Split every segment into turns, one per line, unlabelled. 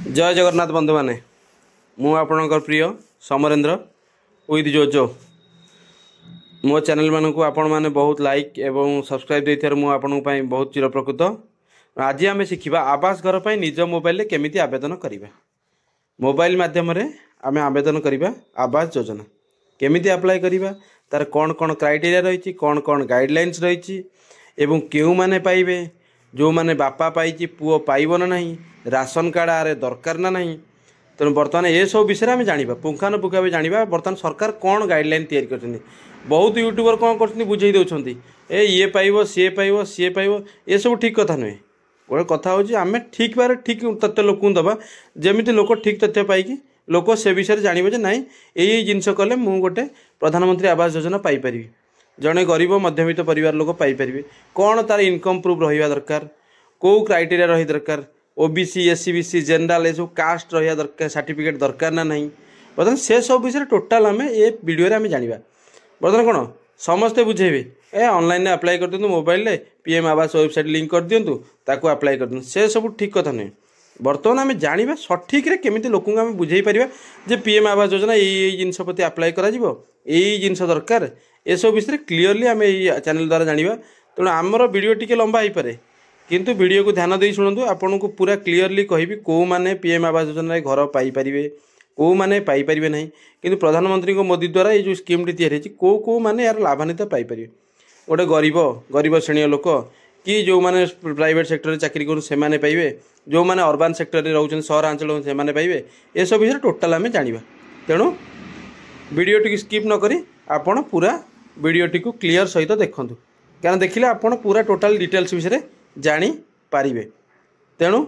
ଜୟ ଜଗନ୍ନାଥ ବନ୍ଧୁମାନେ, ମୁଁ ଆପଣଙ୍କର ପ୍ରିୟ ସମରେନ୍ଦ୍ର ୱିଥ୍ ଜୋଜୋ। ମୋ ଚ୍ୟାନେଲମାନଙ୍କୁ ଆପଣମାନେ ବହୁତ ଲାଇକ୍ ଏବଂ ସବସ୍କ୍ରାଇବ୍ ଦେଇଥିବାରୁ ମୁଁ ଆପଣଙ୍କ ପାଇଁ ବହୁତ ଚିରପ୍ରକୃତ। ଆଜି ଆମେ ଶିଖିବା ଆବାସ ଘର ପାଇଁ ନିଜ ମୋବାଇଲରେ କେମିତି ଆବେଦନ କରିବା। ମୋବାଇଲ ମାଧ୍ୟମରେ ଆମେ ଆବେଦନ କରିବା ଆବାସ ଯୋଜନା। କେମିତି ଆପ୍ଲାଏ କରିବା, ତାର କ'ଣ କ'ଣ କ୍ରାଇଟେରିଆ ରହିଛି, କ'ଣ କ'ଣ ଗାଇଡ଼ଲାଇନ୍ସ ରହିଛି ଏବଂ କେଉଁମାନେ ପାଇବେ, ଯେଉଁମାନେ ବାପା ପାଇଛି ପୁଅ ପାଇବ ନା ନାହିଁ, ରାସନ କାର୍ଡ଼ ଆରେ ଦରକାର ନା ନାହିଁ। ତେଣୁ ବର୍ତ୍ତମାନ ଏସବୁ ବିଷୟରେ ଆମେ ଜାଣିବା, ପୁଙ୍ଖାନୁପୁଙ୍ଖ ଭାବେ ଜାଣିବା ବର୍ତ୍ତମାନ ସରକାର କ'ଣ ଗାଇଡ଼ଲାଇନ୍ ତିଆରି କରିଛନ୍ତି। ବହୁତ ୟୁଟ୍ୟୁବର କ'ଣ କରୁଛନ୍ତି, ବୁଝେଇ ଦେଉଛନ୍ତି ଏ ଇଏ ପାଇବ, ସିଏ ପାଇବ, ସିଏ ପାଇବ। ଏସବୁ ଠିକ୍ କଥା ନୁହେଁ। ଗୋଟେ କଥା ହେଉଛି, ଆମେ ଠିକ୍ ଭାବରେ ଠିକ୍ ତଥ୍ୟ ଲୋକଙ୍କୁ ଦେବା, ଯେମିତି ଲୋକ ଠିକ୍ ତଥ୍ୟ ପାଇକି ଲୋକ ସେ ବିଷୟରେ ଜାଣିବ ଯେ ନାଇଁ, ଏଇ ଏଇ ଜିନିଷ କଲେ ମୁଁ ଗୋଟେ ପ୍ରଧାନମନ୍ତ୍ରୀ ଆବାସ ଯୋଜନା ପାଇପାରିବି, ଜଣେ ଗରିବ ମଧ୍ୟବିତ୍ତ ପରିବାର ଲୋକ ପାଇପାରିବେ। କ'ଣ ତା'ର ଇନକମ୍ ପ୍ରୁଫ୍ ରହିବା ଦରକାର, କେଉଁ କ୍ରାଇଟେରିଆ ରହିବା ଦରକାର, OBC, SEBC, general ଏସବୁ କାଷ୍ଟ ରହିବା ଦରକାର, ସାର୍ଟିଫିକେଟ୍ ଦରକାର ନା ନାହିଁ। ବର୍ତ୍ତମାନ ସେସବୁ ବିଷୟରେ ଟୋଟାଲ୍ ଆମେ ଏ ଭିଡ଼ିଓରେ ଆମେ ଜାଣିବା। ବର୍ତ୍ତମାନ କ'ଣ ସମସ୍ତେ ବୁଝେଇବେ, ଏ ଅନଲାଇନ୍ରେ ଆପ୍ଲାଏ କରିଦିଅନ୍ତୁ, ମୋବାଇଲରେ PM ଆବାସ ୱେବସାଇଟ୍ ଲିଙ୍କ୍ କରିଦିଅନ୍ତୁ, ତାକୁ ଆପ୍ଲାଏ କରିଦିଅନ୍ତୁ, ସେସବୁ ଠିକ୍ କଥା ନୁହେଁ। ବର୍ତ୍ତମାନ ଆମେ ଜାଣିବା ସଠିକ୍ରେ କେମିତି ଲୋକଙ୍କୁ ଆମେ ବୁଝେଇ ପାରିବା ଯେ PM Awas ଯୋଜନା ଏଇ ଏଇ ଜିନିଷ ପ୍ରତି ଆପ୍ଲାଏ କରାଯିବ, ଏଇ ଏଇ ଜିନିଷ ଦରକାର। ଏସବୁ ବିଷୟରେ କ୍ଲିଅରଲି ଆମେ ଏଇ ଚ୍ୟାନେଲ୍ ଦ୍ୱାରା ଜାଣିବା। ତେଣୁ ଆମର ଭିଡ଼ିଓ ଟିକେ ଲମ୍ବା ହେଇପାରେ, କିନ୍ତୁ ଭିଡ଼ିଓକୁ ଧ୍ୟାନ ଦେଇ ଶୁଣନ୍ତୁ। ଆପଣଙ୍କୁ ପୁରା କ୍ଲିଅରଲି କହିବି କେଉଁମାନେ PM Awas ଯୋଜନାରେ ଘର ପାଇପାରିବେ, କେଉଁମାନେ ପାଇପାରିବେ ନାହିଁ। କିନ୍ତୁ ପ୍ରଧାନମନ୍ତ୍ରୀଙ୍କ ମୋଦି ଦ୍ୱାରା ଏଇ ଯେଉଁ ସ୍କିମ୍ଟି ତିଆରି ହେଇଛି, କେଉଁ କେଉଁମାନେ ଏହାର ଲାଭାନ୍ୱିତ ପାଇପାରିବେ। ଗୋଟେ ଗରିବ ଶ୍ରେଣୀୟ ଲୋକ କି ଯେଉଁମାନେ ପ୍ରାଇଭେଟ୍ ସେକ୍ଟରରେ ଚାକିରି କରୁଛନ୍ତି ସେମାନେ ପାଇବେ, ଯେଉଁମାନେ ଅର୍ବାନ୍ ସେକ୍ଟରରେ ରହୁଛନ୍ତି, ସହରାଞ୍ଚଳ ସେମାନେ ପାଇବେ। ଏସବୁ ବିଷୟରେ ଟୋଟାଲ୍ ଆମେ ଜାଣିବା। ତେଣୁ ଭିଡ଼ିଓଟିକୁ ସ୍କିପ୍ ନ କରି ଆପଣ ପୁରା ଭିଡ଼ିଓଟିକୁ କ୍ଲିଅର୍ ସହିତ ଦେଖନ୍ତୁ, କାରଣ ଦେଖିଲେ ଆପଣ ପୁରା ଟୋଟାଲ୍ ଡିଟେଲ୍ସ ବିଷୟରେ ଜାଣିପାରିବେ। ତେଣୁ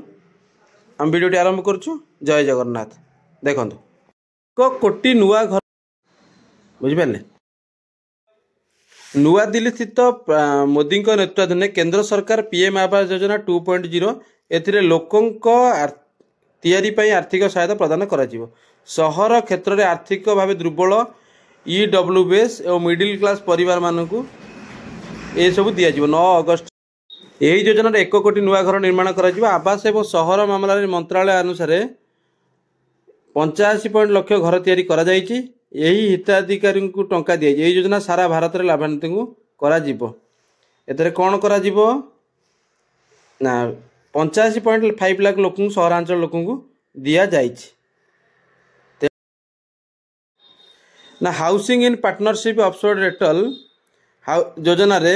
ଆମେ ଭିଡ଼ିଓଟି ଆରମ୍ଭ କରୁଛୁ। ଜୟ ଜଗନ୍ନାଥ। ଦେଖନ୍ତୁ, 1 କୋଟି ନୂଆ ଘର, ବୁଝିପାରିଲେ? ନୂଆଦିଲ୍ଲୀ ସ୍ଥିତ ମୋଦିଙ୍କ ନେତୃତ୍ୱାଧୀନରେ କେନ୍ଦ୍ର ସରକାର PM Awas Yojana 2.0, ଏଥିରେ ଲୋକଙ୍କ ତିଆରି ପାଇଁ ଆର୍ଥିକ ସହାୟତା ପ୍ରଦାନ କରାଯିବ। ସହର କ୍ଷେତ୍ରରେ ଆର୍ଥିକ ଭାବେ ଦୁର୍ବଳ EWS ଏବଂ ମିଡ଼ିଲ୍ କ୍ଲାସ୍ ପରିବାରମାନଙ୍କୁ ଏସବୁ ଦିଆଯିବ। 9 ଅଗଷ୍ଟ ଏହି ଯୋଜନାରେ 1 କୋଟି ନୂଆ ଘର ନିର୍ମାଣ କରାଯିବ। ଆବାସ ଏବଂ ସହର ମାମଲାରେ ମନ୍ତ୍ରାଳୟ ଅନୁସାରେ 85 ପଏଣ୍ଟ ଲକ୍ଷ ଘର ତିଆରି କରାଯାଇଛି। ଏହି ହିତାଧିକାରୀଙ୍କୁ ଟଙ୍କା ଦିଆଯାଇଛି। ଏହି ଯୋଜନା ସାରା ଭାରତରେ ଲାଭାନ୍ୱିତଙ୍କୁ କରାଯିବ। ଏଥିରେ କ'ଣ କରାଯିବ ନା 85.5 ଲାଖ ଲୋକଙ୍କୁ, ସହରାଞ୍ଚଳ ଲୋକଙ୍କୁ ଦିଆଯାଇଛି। ନା ହାଉସିଂ ଇନ୍ ପାର୍ଟନରସିପ୍ ଅଫସୋର ରେଟଲ ଯୋଜନାରେ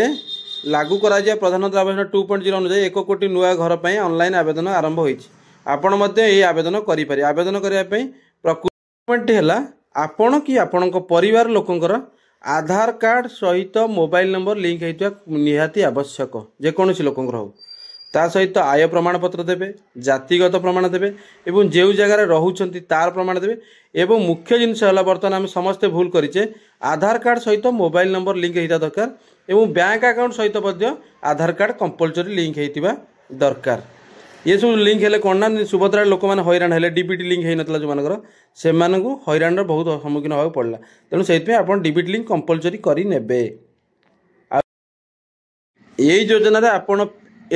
ଲାଗୁ କରାଯିବା ପ୍ରଧାନମନ୍ତ୍ରୀ ଆବାସ 2.0 ଅନୁଯାୟୀ 1 କୋଟି ନୂଆ ଘର ପାଇଁ ଅନଲାଇନ୍ ଆବେଦନ ଆରମ୍ଭ ହୋଇଛି। ଆପଣ ମଧ୍ୟ ଏହି ଆବେଦନ କରିପାରିବେ। ଆବେଦନ କରିବା ପାଇଁ ପ୍ରକୃତି ହେଲା ଆପଣ କି ଆପଣଙ୍କ ପରିବାର ଲୋକଙ୍କର ଆଧାର କାର୍ଡ଼ ସହିତ ମୋବାଇଲ ନମ୍ବର ଲିଙ୍କ ହେଇଥିବା ନିହାତି ଆବଶ୍ୟକ, ଯେକୌଣସି ଲୋକଙ୍କର ହେଉ। ତା ସହିତ ଆୟ ପ୍ରମାଣପତ୍ର ଦେବେ, ଜାତିଗତ ପ୍ରମାଣ ଦେବେ ଏବଂ ଯେଉଁ ଜାଗାରେ ରହୁଛନ୍ତି ତାର ପ୍ରମାଣ ଦେବେ। ଏବଂ ମୁଖ୍ୟ ଜିନିଷ ହେଲା, ବର୍ତ୍ତମାନ ଆମେ ସମସ୍ତେ ଭୁଲ କରିଛେ, ଆଧାର କାର୍ଡ଼ ସହିତ ମୋବାଇଲ ନମ୍ବର ଲିଙ୍କ ହେଇଥିବା ଦରକାର ଏବଂ ବ୍ୟାଙ୍କ ଆକାଉଣ୍ଟ ସହିତ ମଧ୍ୟ ଆଧାର କାର୍ଡ଼ କମ୍ପଲସରି ଲିଙ୍କ ହେଇଥିବା ଦରକାର। ଏସବୁ ଲିଙ୍କ ହେଲେ କ'ଣ ନା ସୁଭଦ୍ରା ଲୋକମାନେ ହଇରାଣ ହେଲେ, DBT link ହେଇନଥିଲା ଯେଉଁମାନଙ୍କର, ସେମାନଙ୍କୁ ହଇରାଣର ବହୁତ ସମ୍ମୁଖୀନ ହେବାକୁ ପଡ଼ିଲା। ତେଣୁ ସେଇଥିପାଇଁ ଆପଣ DBT link compulsory କରିନେବେ। ଆଉ ଏଇ ଯୋଜନାରେ ଆପଣ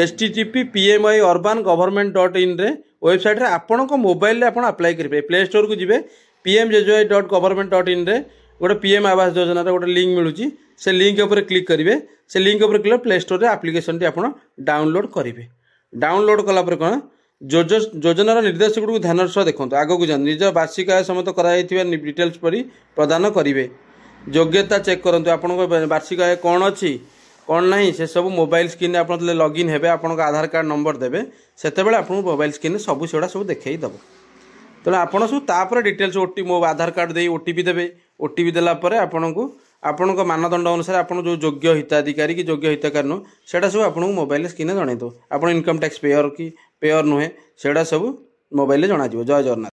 http PMY urban government dot ଇନ୍ରେ ୱେବସାଇଟ୍ରେ ଆପଣଙ୍କ ମୋବାଇଲରେ ଆପଣ ଆପ୍ଲାଏ କରିପାରିବେ। ପ୍ଲେ ଷ୍ଟୋରକୁ ଯିବେ, PMJJY.government.inରେ ଗୋଟେ PM Awas ଯୋଜନାର ଗୋଟେ ଲିଙ୍କ ମିଳୁଛି, ସେ ଲିଙ୍କ ଉପରେ କ୍ଲିକ୍ କରିବେ। ସେ ଲିଙ୍କ ଉପରେ କ୍ଲିକ୍ ପ୍ଲେ ଷ୍ଟୋରରେ ଆପ୍ଲିକେସନଟି ଆପଣ ଡାଉନଲୋଡ଼ କରିବେ। ଡାଉନଲୋଡ଼ କଲା ପରେ କ'ଣ, ଯୋଜନାର ନିର୍ଦ୍ଦେଶ ଗୁଡ଼ିକୁ ଧ୍ୟାନର ସହ ଦେଖନ୍ତୁ, ଆଗକୁ ଯାଆନ୍ତୁ, ନିଜ ବାର୍ଷିକ ଆୟ ସମେତ କରାଯାଇଥିବା ଡିଟେଲ୍ସ ପରି ପ୍ରଦାନ କରିବେ। ଯୋଗ୍ୟତା ଚେକ୍ କରନ୍ତୁ, ଆପଣଙ୍କ ବାର୍ଷିକ ଆୟ କ'ଣ ଅଛି କ'ଣ ନାହିଁ ସେସବୁ ମୋବାଇଲ ସ୍କ୍ରିନ୍ରେ ଆପଣ ଯେତେବେଳେ ଲଗ୍ଇନ୍ ହେବେ, ଆପଣଙ୍କ ଆଧାର କାର୍ଡ଼ ନମ୍ବର ଦେବେ, ସେତେବେଳେ ଆପଣଙ୍କୁ ମୋବାଇଲ ସ୍କ୍ରିନ୍ରେ ସବୁ ସେଗୁଡ଼ା ସବୁ ଦେଖେଇ ଦେବ। ତେଣୁ ଆପଣ ସବୁ ତାପରେ ଡିଟେଲ୍ସ ମୋ ଆଧାର କାର୍ଡ଼ ଦେଇ OTP ଦେବେ। OTP ଦେଲା ପରେ ଆପଣଙ୍କୁ ଆପଣଙ୍କ ମାନଦଣ୍ଡ ଅନୁସାରେ ଆପଣ ଯେଉଁ ଯୋଗ୍ୟ ହିତାଧିକାରୀ କି ଯୋଗ୍ୟ ହିତାଧିକାରୀ ନୁହଁ, ସେଇଟା ସବୁ ଆପଣଙ୍କୁ ମୋବାଇଲ ସ୍କ୍ରିନ୍ରେ ଜଣାଇଦେବ। ଆପଣ ଇନକମ୍ ଟ୍ୟାକ୍ସ ପେୟର କି ପେୟର ନୁହେଁ, ସେଇଟା ସବୁ ମୋବାଇଲରେ ଜଣାଯିବ। ଜୟ ଜଗନ୍ନାଥ।